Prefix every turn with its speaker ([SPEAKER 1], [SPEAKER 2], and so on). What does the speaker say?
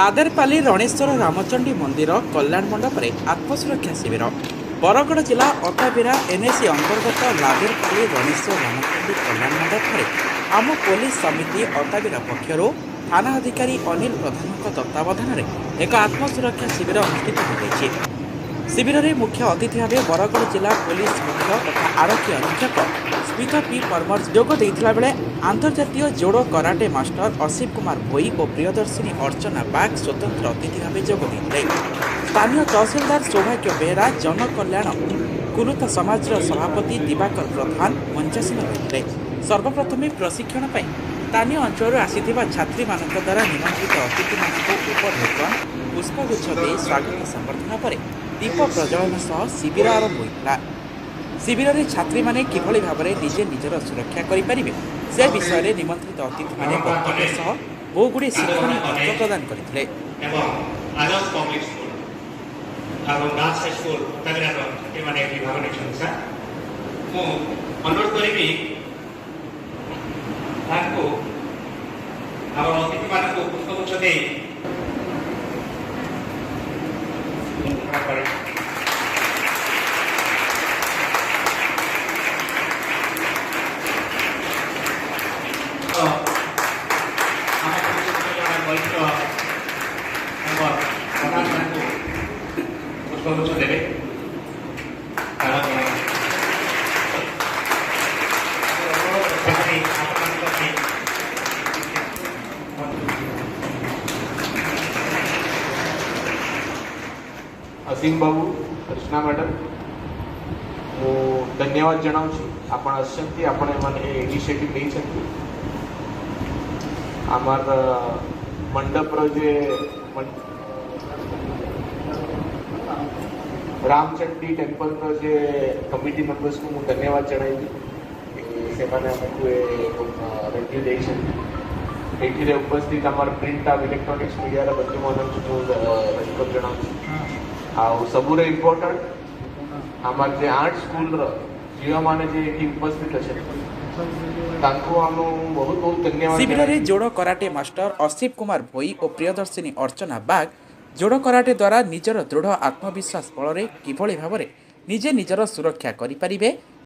[SPEAKER 1] ଲାଦେରପାଲି ରଣେଶ୍ୱର ରାମଚଣ୍ଡୀ ମନ୍ଦିର କଲ୍ୟାଣ ମଣ୍ଡପରେ ଆତ୍ମସୁରକ୍ଷା ଶିବିର। ବରଗଡ଼ ଜିଲ୍ଲା ଅତାବିରା ଏନ୍ଏସି ଅନ୍ତର୍ଗତ ଲାଦେରପାଲି ରଣେଶ୍ୱର ରାମଚଣ୍ଡୀ କଲ୍ୟାଣ ମଣ୍ଡପରେ ଆମ ପୋଲିସ ସମିତି ଅତାବିରା ପକ୍ଷରୁ ଥାନା ଅଧିକାରୀ ଅନିଲ ପ୍ରଧାନଙ୍କ ତତ୍ତ୍ୱାବଧାନରେ ଏକ ଆତ୍ମସୁରକ୍ଷା ଶିବିର ଅନୁଷ୍ଠିତ ହୋଇଯାଇଛି। ଶିବିରରେ ମୁଖ୍ୟ ଅତିଥି ଭାବେ ବରଗଡ଼ ଜିଲ୍ଲା ପୋଲିସ ମୁଖ୍ୟ ତଥା ଆରକ୍ଷୀ ଅଧୀକ୍ଷକ ସ୍ମିତ ପି ପରମର ଯୋଗ ଦେଇଥିଲା ବେଳେ ଆନ୍ତର୍ଜାତୀୟ ଯୋଡ଼ କରାଟେ ମାଷ୍ଟର ଅସିଫ କୁମାର ଭୋଇ ଓ ପ୍ରିୟଦର୍ଶିନୀ ଅର୍ଚ୍ଚନା ବାଗ ସ୍ୱତନ୍ତ୍ର ଅତିଥି ଭାବେ ଯୋଗ ଦେଇଥିଲେ। ସ୍ଥାନୀୟ ତହସିଲଦାର ସୌଭାଗ୍ୟ ବେହେରା, ଜନକଲ୍ୟାଣ କୁଲୁତ ସମାଜର ସଭାପତି ଦିବାକର ପ୍ରଧାନ ମଞ୍ଚାସୀନ ରହିଥିଲେ। ସର୍ବପ୍ରଥମେ ପ୍ରଶିକ୍ଷଣ ପାଇଁ ସ୍ଥାନୀୟ ଅଞ୍ଚଳରୁ ଆସିଥିବା ଛାତ୍ରୀମାନଙ୍କ ଦ୍ୱାରା ନିମନ୍ତ୍ରିତ ଅତିଥିମାନଙ୍କୁ ଉପଢୌକନ, ପୁଷ୍ପଗୁଚ୍ଛ ଦେଇ ସ୍ୱାଗତ ସମ୍ବର୍ଦ୍ଧନା ପରେ ଦୀପ ପ୍ରଜ୍ୱଳନ ସହ ଶିବିର ଆରମ୍ଭ ହୋଇଥିଲା। ଶିବିରରେ ଛାତ୍ରୀମାନେ କିଭଳି ଭାବରେ ନିଜେ ନିଜର ସୁରକ୍ଷା କରିପାରିବେ, ସେ ବିଷୟରେ ନିମନ୍ତ୍ରିତ ଅତିଥିମାନେ ବକ୍ତବ୍ୟ ସହ ବହୁଗୁଡ଼ିଏ ଶିକ୍ଷଣୀୟ ତଥ୍ୟ ପ୍ରଦାନ କରିଥିଲେ।
[SPEAKER 2] ଏବଂ ଆଦର୍ଶ ପବ୍ଲିକ୍ ସ୍କୁଲ ଏବଂ ଗାର୍ଲସ ହାଇସ୍କୁଲ ଅତାବିରାର ଛାତ୍ରୀମାନେ ଏଠି ଭାଗ ନେଇଛନ୍ତି। ସାର୍, ମୁଁ ଅନୁରୋଧ କରିବି ତାଙ୍କୁ, ଆମର ଅତିଥିମାନଙ୍କୁ ପୁଷ୍ପଗୁଚ୍ଛ ଦେଇ କରିବେ। ଆମ ଜଣେ ବରିଷ୍ଠ ମେମ୍ବର ପ୍ରଧାନ ସାର୍ଙ୍କୁ ପୁଷ୍ପଗୁଚ୍ଛ ଦେବେ। ସ୍ୱାଗତ ଜଣାଇବେ। ଆପଣମାନଙ୍କ ପାଇଁ
[SPEAKER 3] ଅସୀମ ବାବୁ, କୃଷ୍ଣା ମ୍ୟାଡ଼ାମ, ମୁଁ ଧନ୍ୟବାଦ ଜଣାଉଛି। ଆପଣ ଆସିଛନ୍ତି, ଆପଣ ଏମାନେ ଏ ଇନିସିଏଟିଭ୍ ନେଇଛନ୍ତି। ଆମର ମଣ୍ଡପର ଯେ ରାମଚଣ୍ଡୀ ଟେମ୍ପଲର ଯେ କମିଟି ମେମ୍ବର୍ସକୁ ମୁଁ ଧନ୍ୟବାଦ ଜଣାଇବି କି ସେମାନେ ଆମକୁ ଏ ଭେନ୍ୟୁ ଦେଇଛନ୍ତି। ଏଇଠିରେ ଉପସ୍ଥିତ ଆମର ପ୍ରିଣ୍ଟ ଆଉ ଇଲେକ୍ଟ୍ରୋନିକ୍ସ ମିଡ଼ିଆର ବନ୍ଧୁମାନଙ୍କୁ ମୁଁ welcome ଜଣାଉଛି। ଆଉ ସବୁରେ ଇମ୍ପୋର୍ଟାଣ୍ଟ, ଆମର ଯେ ଆର୍ଟ ସ୍କୁଲର ଝିଅମାନେ ଯେ ଏଠି ଉପସ୍ଥିତ ଅଛନ୍ତି, ତାଙ୍କୁ ଆମ ବହୁତ ବହୁତ ଧନ୍ୟବାଦ
[SPEAKER 1] ଶିବିରରେ
[SPEAKER 3] ଜଣାଇବି।
[SPEAKER 1] ଯୋଡ଼ କରାଟେ ମାଷ୍ଟର ଅସିଫ କୁମାର ଭୋଇ ଓ ପ୍ରିୟଦର୍ଶିନୀ ଅର୍ଚ୍ଚନା ବାଗ ଯୋଡ଼ କରାଟେ ଦ୍ୱାରା ନିଜର ଦୃଢ଼ ଆତ୍ମବିଶ୍ୱାସ ବଳରେ କିଭଳି ଭାବରେ ନିଜେ ନିଜର ସୁରକ୍ଷା କରିପାରିବେ,